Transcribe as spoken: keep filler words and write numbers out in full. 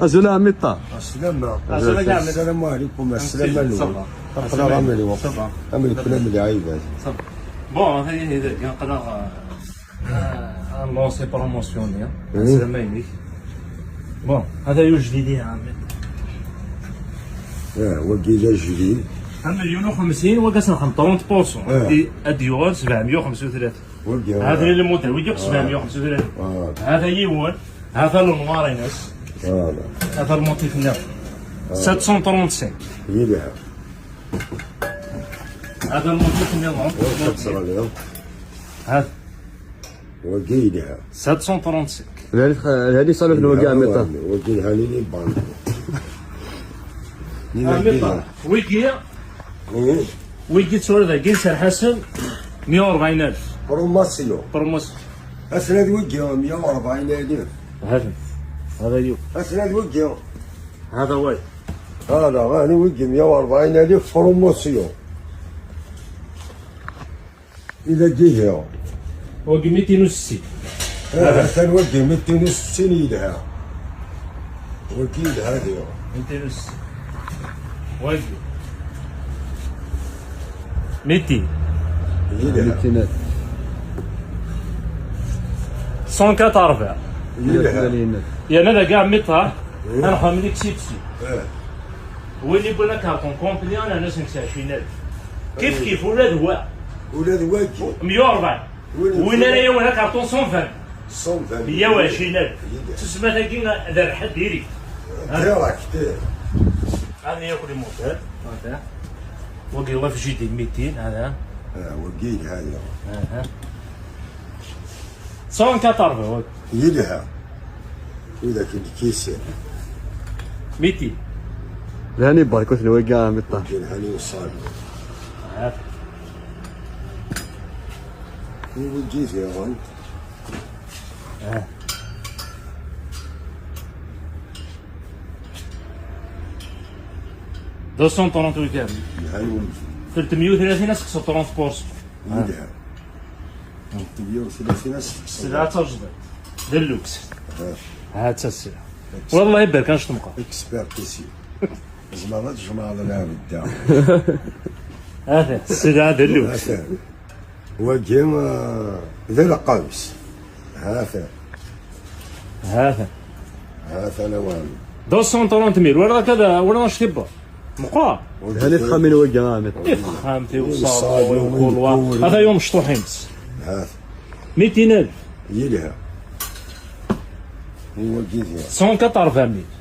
Azul a Ɛmiṭa. Aslama. Azul a Ɛmiṭa. Assalamu alaikum, aslama alaikum. Aql-aɣ am lweqt. Am leklam lɛibad. Bon, atan ihi dagi aql-aɣ, ah, ad nlansi promotion-nni. Aslama-inek. Bon, ata yu jdid ihi a Ɛmiṭa. Ah, wagi d ajdid. Amelyun u xemsin, wagi ad s-nxedmeḍ trente pour cent. Ad d-yuɣal sebɛemya u xemsa u tlatin. Wagi, hada ah, le modèle, wigi akk sebɛemya u xemsa u tlatin. Ah. Hada yiwen, hada le noir-ines. Voilà. Hada le motif-nni. Ah. Sept cent trente-cinq. Yelha. Hada le motif-nni. Hada. Wagi yelha. Sept cent trente-cinq. Lhali, lhali salut n wagi a Ɛmiṭa. Wagi lhali li ban. Ɛmiṭa. Wigi. Wigi tura dagi serḥasen mya u rebɛin alef. Promotion. Promotion. Aslama d wigi mya u rebɛin alef. Hada. Hada yu. Aslama d wigi. Hada way. Hada, hada wigi mya u rebɛin alef promotion. Ila gihiɣ. Wagi mitin u settin. Ah, atan wagi mitin u settin yelha. Wagi yelha diɣ. Mitin u settin. Wagi. Mitin. Yelha. Mitin. Cent quatre-vingts. Yelha. Yerna dagi a Ɛmiṭa, ad nxemmem exception. Eh. Win yewwin akarṭun complet, ad nerna seg ɛecrin alef. Kif kif, ula d wa. Ula d wagi. Mya u rebɛin. Win ara yawin akarṭun cent vingt. Cent vingt. Mya u ɛecrin alef. Yelha. Tusma tagi d rrḥa diri. Direct. Hadi yakk les modèles. Hada. Wagi ɣef jidi mitin, hada. Ah, wagi yelha. Aha. Cent quatre-vingts, wagi. Yelha. Widak n lkisin. Mitin. Lhan iberkuten wagi a Ɛmiṭa. Wagi lhan iwṣalen. Ah. Wigi diɣen. Ah. Deux cent trente wigi. Lhan wigi. Tretmya u tlatin ad tekkseḍ trente pour cent. Yelha. Tretmya u tlatin ad tekkseḍ. Sselɛa d tajdiṭ. D lluks. Aha. Ha-tt-a sselɛa. Wallah ibarek anect meqqar. Expert ici. Tzemreḍ ad tjemɛeḍ lɛebd da. Ata, sselɛa d lluks. Ata. Wagi, ah, d lqaws. Hata. Hata. Hata lawan. Deux cent trente mille, wala akka da, wala acu tibba. Meqqar. Hani texxamin wagi, ah, mais. Ixxam, tiwsaḍ, tiwsaḍ, kulwa. Hata yum mecṭuḥ-ines. Hata. Mitin alef. Yelha. Wagi diɣ. Cent quatre-vingt mille.